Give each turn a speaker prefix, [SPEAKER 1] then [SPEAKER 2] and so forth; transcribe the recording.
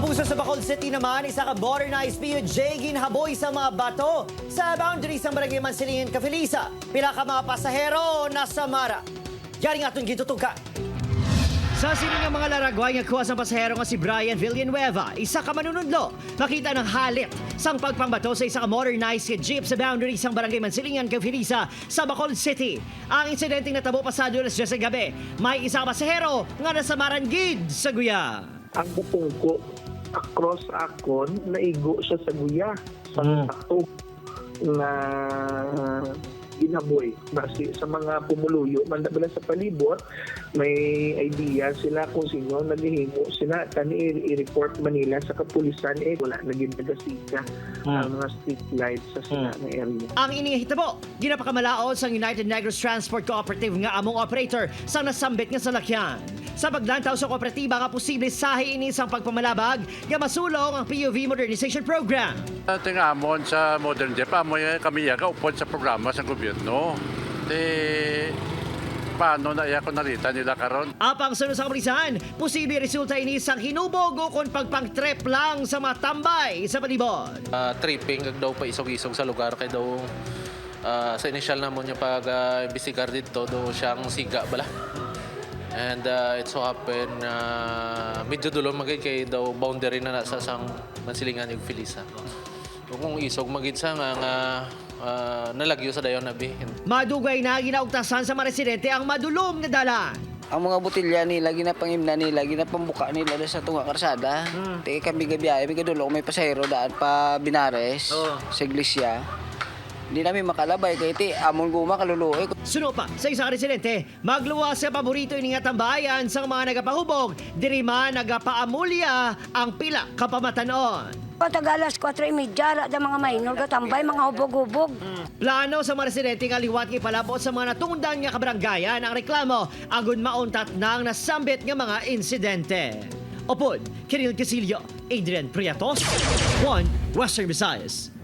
[SPEAKER 1] Kapuso, sa Bacolod City naman, isa ka modernized PUJ ginhaboy sa mga bato sa boundary sa Barangay Mansilingan, Kafilisa. Pila ka mga pasahero nasamara. Yari nga itong gitutukan. Sa sini nga mga laragway nga kuha sa pasahero nga si Brian Villanueva, isa ka manunudlo, makita ng halit sang pagpangbato sa isa ka modernized nga jeep sa boundary sang Barangay Mansilingan, Kafilisa sa Bacolod City. Ang insidenteng natabo pasado alas 10 sa gabi. May isa ka pasahero nga nasamaran gid sa guya.
[SPEAKER 2] Ang butong ko across akon, naigo siya sa guya sa ato nga ginaboy base sa mga pumuluyo man bala sa palibot. May idea sila kung sino naghihimo sila. Tani i-report Manila sa kapulisan, eh wala na gid nagasika ang mga street lights sa sila nga area.
[SPEAKER 1] Ang inihitabo, ginapakamalaod sa United Negros Transport Cooperative nga among operator sa nasambit nga salakyan. Sa paglantaw sa kooperatiba nga posible sahi ini sang pagpamalabag nga masulong ang PUV Modernization Program.
[SPEAKER 3] Ating amon sa modern jeep, amo kami yaga upod sa programa sa gobyerno. Ti paano na iya ko narita nila karon?
[SPEAKER 1] Apang sunod sa kapulisan, posible resulta ini sang hinubog o kung pagpangtrep lang sa mga tambay sa palibot.
[SPEAKER 4] Tripping kag daw pa isog-isog sa lugar kay daw sa initial namon yung pag imbestigar dito, daw siyang siga bala. And it so happen medyo dulong magid kay daw boundary na nasa sang Mansilingan yung Felisa. Kung isog magid sa nga nga nalagyo sa dayon nabi.
[SPEAKER 1] Madugay na ginaugtasan sa mga residente ang madulom nga dalan.
[SPEAKER 5] Ang mga botelya nila, ginapangimna nila, ginapambuka nila doon sa tunga karsada. Ti kami gabiyahe, may gadulo, may pasahero daan pa Binares, sa iglesia. Hindi namin makalabay kay ti amon guma kaluluoy.
[SPEAKER 1] Suno pa sa isang residente, magluwas sa paborito ini nga tambayan sa mga nagapahubog, diri man nagapaamulya ang pila ka pamatanon.
[SPEAKER 6] Patag alas 4:30, ra da mga minor gatambay, mga hubog-hubog.
[SPEAKER 1] Plano sa mga residente nga liwat kay palabot sa mga natungdan nga kabaranggayan ang reklamo agon mauntat ng nasambit nga mga insidente. Upod, Kiril Casillo, Adrian Priatos, 1 Western Visayas.